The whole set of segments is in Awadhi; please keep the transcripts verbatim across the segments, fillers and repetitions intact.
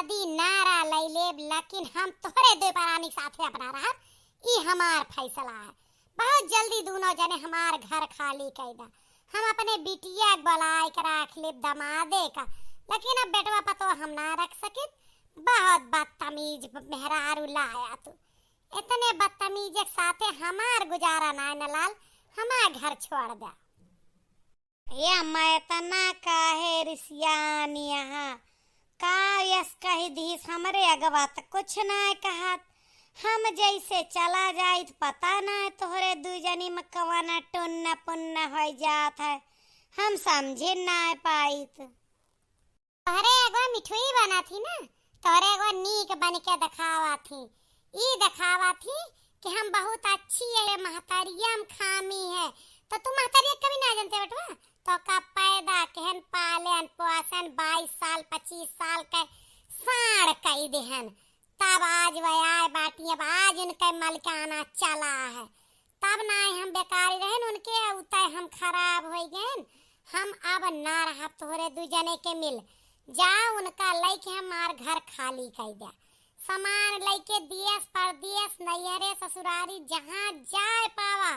नदी नारा लई लेब, लेकिन हम तोहरे दुइ परानी के साथे अपना रहब, ई हमार फैसला है। बहुत जल्दी दूनों जने हमार घर खाली कई दा। हम अपने बिटिया के बोलाए के रख लेब दमादे का, लेकिन अब बेटवा पतोह हम ना रख सकित। बहुत बदतमीज मेहरारू लाया तू। इतने बदतमीज के साथे हमार गुजारा नाय न लाल, हमार घर छोड़ दा। ए अम्मा, इतना काहे रिसियानी यहाँ? का यस कही दीस, हमरे अगवा त कुछ ना कहत। हम जैसे चला जाइत पता ना तोहरे दुइ जनी में कवन टुन्न पुन्न होइ जात है। हम समझे ना पाइत। तोहरे अगवा मिठुई बनत ही ना, तोहरे अगवा नीक बन के देखावत ही। ई देखावत ही कि हम बहुत अच्छी है, महतारिया में खामी है। तो तू महतारिया कभी ना जानते बेटवा, तो का पैदा केहन पालन पोषण बाईस साल पच्चीस साल के साड़ कई देहन, तब आज वह आए बाटी। अब आज उनके मलकाना चला है, तब ना हम बेकारी रहन उनके, उतय हम खराब होइ गएन। हम अब ना रहब तोहरे दू जने के मिल। जा उनका लइके हमार घर खाली कई द्या। सामान लइके देस परदेस, नैहरे ससुरारी जहाँ जाए पावा,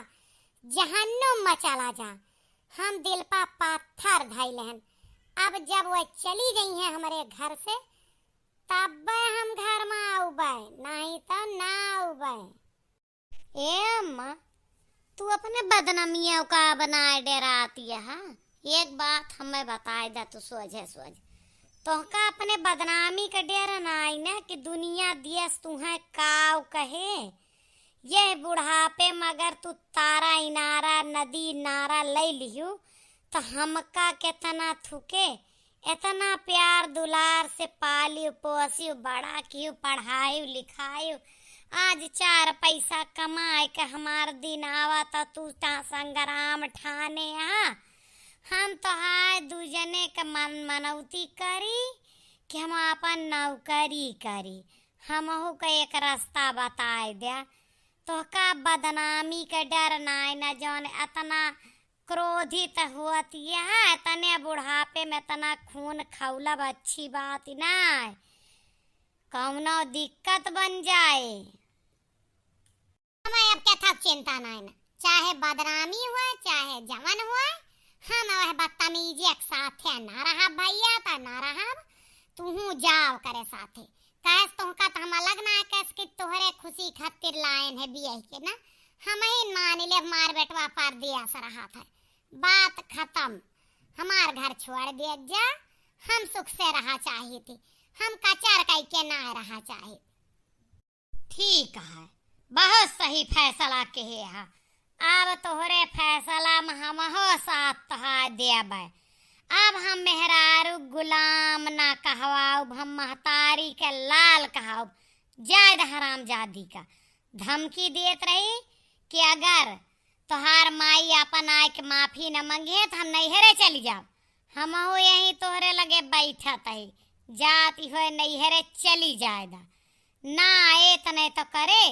जहन्नुम में चला जा। हम दिल पा पत्थर धइले हन। अब जब वह चली गई हैं हमरे घर से, तब हम घर में आउबे, नहीं तो ना आउबे। ए अम्मा, तू अपने बदनामिया का बनाए डेरात यहा। एक बात हमें बताए दा तू सोझे सोझ। तोहका अपने बदनामी का डेर नाई ना कि दुनिया दियस तुहें काव कहे। यह बुढ़ापे में अगर तू तारा इनारा नदी नारा लई लिहू, तो हमका केतना थुके, एतना प्यार दुलार से पालियो पोसियो, बड़ा कियो, पढ़ायो लिखायो। आज चार पैसा कमाए के हमार दिन आवा त तू ता संग्राम ठाने आ। हम तोहार दू जने के मन मनौती करी कि हम आपन नौकरी करी। हमहू के एक रास्ता बताए द्या। तोहका बदनामी के डर नाय न, जौन एतना क्रोधित होत यह, एतने बुढ़ापे में एतना खून खौलब अच्छी बात नाय, कौनो दिक्कत बन जाए। हमें अब केथा चिंता नाय न, चाहे बदनामी हुए, चाहे जवन हुए, हम वह बदतमीजी एक साथे ना रहब भैया, त ना रहब, तुहू जाओ करे साथे। कहेस तोहका त हम अलग ना कहेस कि तोहरे खुशी खातिर लायन है बियाह के ना। हम ही मान ले हमार बेटवा परदेस रहत है, बात खत्म। हमार घर छोड़ दे जा, हम सुख से रहा चाहित ही, हम कचर कई के ना रहा चाहित। ठीक है, बहुत सही फैसला कहे है। अब तोहरे फैसला में हमहो साथ तोहार देबे। अब हम मेहरारू गुलाम ना कहवाउब, हम महतारी के लाल कहवाउब। जायद हरामजादी का धमकी देत रही कि अगर तोहार माई आपन आए के माफी न मंगे त हम नैहरे चली जाब। हमहू यहीं तोहरे लगे बैठत ही, जात होए नैहरे चली जाए दा। ना आए त नहीं तो करे,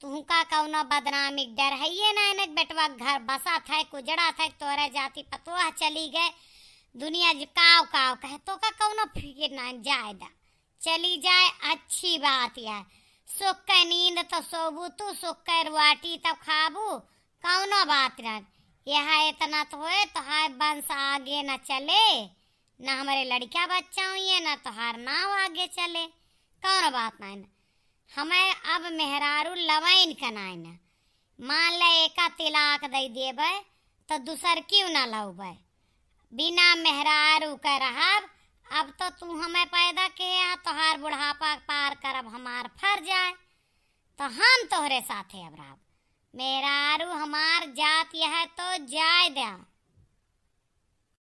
तुहका कौनो बदनामी के डर है ये ना, इन्हें बेटवा घर बसा था, कुजड़ा था, तोहरे जाति पतोह चली गए, दुनिया ज-, काव काव कहे, तोका कौनो फिकिर ना, जाए दा, चली जाए, अच्छी बात है। सुख के नींद तो सोबू तू, सुख के रोटी तो खाबू, कौनो बात ना। यह इतना तो होए, तोहार वंश आगे न चले, न हमरे लड़का बच्चा हुई है, न तोहार नाव आगे चले, कौनो बात ना है ना। हमें अब मेहरारू लवैन के नाय ना। मान ले एका तिलाक दई देबे, तो दूसर क्यों ना लौबे? बिना मेहरारू के रहब, अब तो तू हमें पैदा किहे हा, तोहार बुढ़ापा पार करब हमार फर्ज आए, तो हम तोहरे साथे अब रहब। मेहरारू हमार जात यह तो जाए द्या।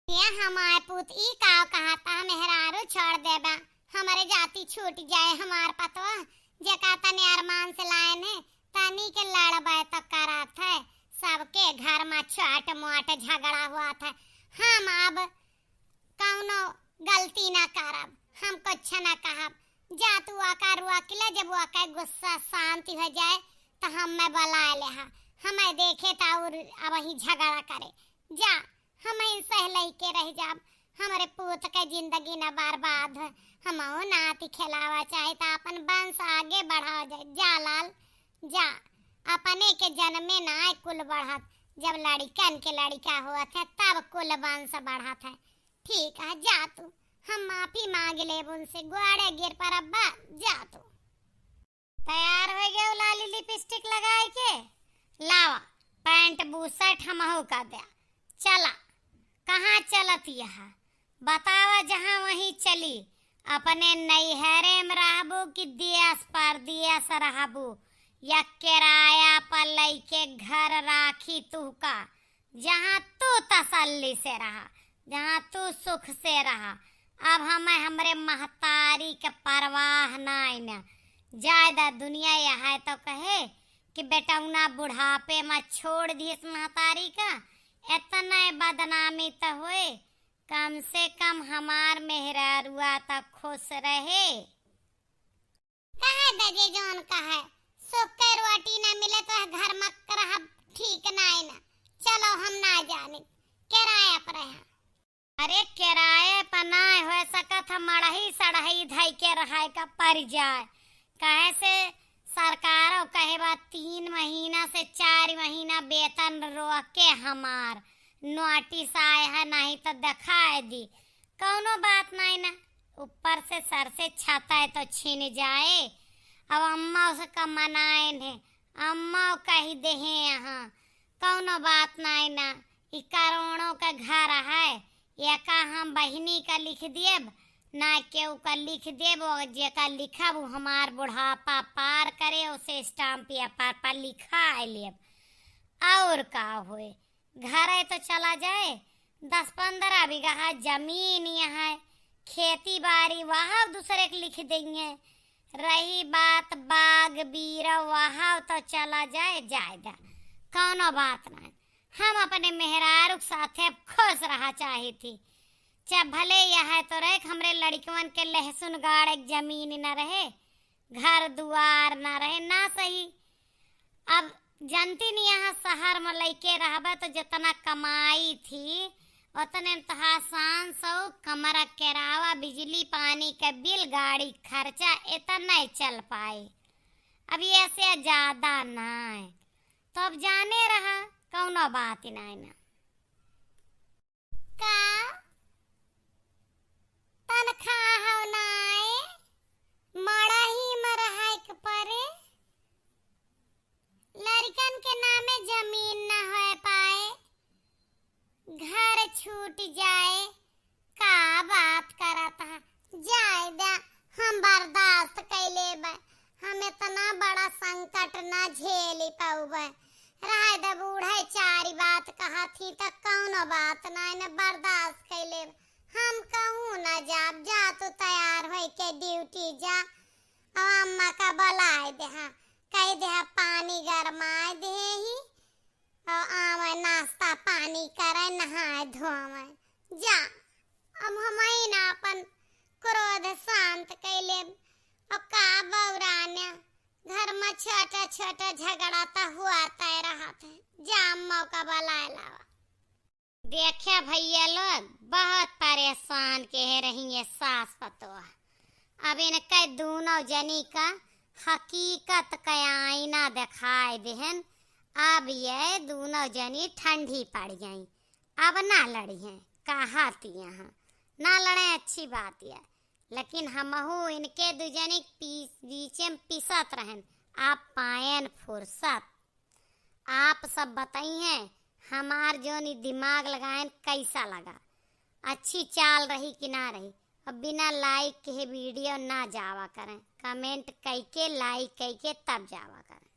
ये हमार पूत ई का कहता, मेहरारू छोड़ देबा, हमरे जाति छूट जाए, हमार पतवा, जेका तने अरमान से लायन है, तनी के लड़बे तो करत है, सबके घर में छोट मोट झगड़ा हुआ था, हम अब कौनो गलती ना करब, हम कुछ ना कहब। जा तू आका रोक ले, जब आका गुस्सा शांति हो जाए, तो हम मैं बुलाए ले हा, हमें देखे तो और अब ही झगड़ा करे। जा, हम ही सह लई के रह जाब, हमरे पूत के जिंदगी न बर्बाद हो, हमहू नाती खेलावा चाहे त अपन वंश आगे बढ़ावा जाए। जा लाल, जा, अपने के जन्मे ना कुल बढ़त, जब लड़िकन के लड़िका होत है तब कुल वंश बढ़त है। ठीक है, जा तू, हम माफी मांग लेब उनसे, गोड़े गिर पर अब्बा, जा तू। तैयार हो गए लाली लिपस्टिक लगाए के? लावा, पैंट बुशर्ट हमहू का द्या। चला, कहाँ चलत यह? बतावा, जहाँ वहीं चली। अपने नैहरे में रहबू कि देश परदेश रहबू, या किराया पर लइके घर राखी तुहका? जहाँ तू तसल्ली से रहा, जहाँ तू सुख से रहा। अब हमें हमरे महतारी के परवाह नाई न। जाए दा, दुनिया यह है तो कहे कि बेटौना बुढ़ापे में छोड़ दिस महतारी का, इतने बदनामी तो होए। कम से कम हमार मेहरारुआ तो खुश रहे। कहे दे जे जौन कहे, सुख के रोटी ना मिले तो घर में रहब ठीक नाई ना। चलो हम ना जाने, किराया पर रहा। अरे किराए पर ना हो सकत है, मड़ही सड़ही धई के रहाए का पड़ जाए। कहे से सरकारों कहे बा तीन महीना से चार महीना वेतन रोके हमार नोटिस आए है, नहीं तो दिखाए दी। कौनो बात नहीं ना, ऊपर से सर से छाता है तो छीन जाए। अब अम्मा उसका मनाए ने, अम्मा कही देहे यहाँ, कौनो बात नहीं ना, ई करोड़ों का घर है, एका हम बहिनी का लिख देब, ना केहू का लिख देब, और जेका लिखब उ हमार बुढ़ापा पार करे, उसे स्टाम्प पेपर पर लिखा लेब। और का होए, घरे तो चला जाए, दस पन्द्रह बीघा जमीन यहाँ है, खेती बाड़ी वहाँ दूसरे के लिख देंगे। रही बात बाग बीरा वहाँ तो चला जाए, जाए दा, कौनो बात ना। हम अपने मेहरारू के साथे खुश रहा चाही थी, चाहे भले यह है तो रहे, हमरे लड़कवन के लहसुन गाड़े के जमीन न रहे, घर दुआर ना रहे, ना सही। अब जनती नहीं, यहाँ शहर में लइके रहबे तो जितना कमाई थी, उतने में तोहार सांस हो, कमरा किरावा, बिजली पानी के बिल, गाड़ी खर्चा, इतना ही चल पाए। अब ये से ज्यादा ना है, तो अब जाने रहा, कौनो बात ही ना है ना। का तनख्वाह नाए, मड़ही में रहे के परे, लड़कन के नामे जमीन न होए पाए, घर छूट जाए, का बात करत है? जाए द्या, हम बर्दाश्त कैले बा, हम इतना बड़ा संकट ना झेली पाउबे। रहे दे, बूढ़े चारी बात कहत ही त कौनो बात ना, इन्हें बर्दाश्त कैले बा। हम कहूँ ना जाब, जा तू तैयार होई के ड्यूटी जा। अब अम्मा का बुलाए दे, हाँ, कह दे, हाँ, पानी गरमाए दे ही, और आवे नाश्ता पानी करे, नहाए धोवे। जा, अब हमही ना अपन क्रोध शांत कैले। अब का बौरान्या, घर में छोटा छोटा झगड़ा त हुआ तय रहत है। जा, अम्मा का बुलाए लावा। देखा भैया लोग, बहुत परेशान के रही ये सास पतोह। अब इनके दोनों जनी का हकीकत का आईना दिखाए देहन। अब ये दोनों जनी ठंडी पड़ गई, अब ना लड़ी हैं, कहा थी यहाँ ना लड़े, अच्छी बात है, लेकिन हमहू इनके दू जनी के पीस-, बीचे में पिसत रहन, आप पायन फुर्सत। आप सब बताई हैं, हमार जोन ई दिमाग लगाएन कैसा लगा, अच्छी चाल रही कि ना रही। अब बिना लाइक के वीडियो ना जावा करें, कमेंट कई के, लाइक कई के तब जावा करें।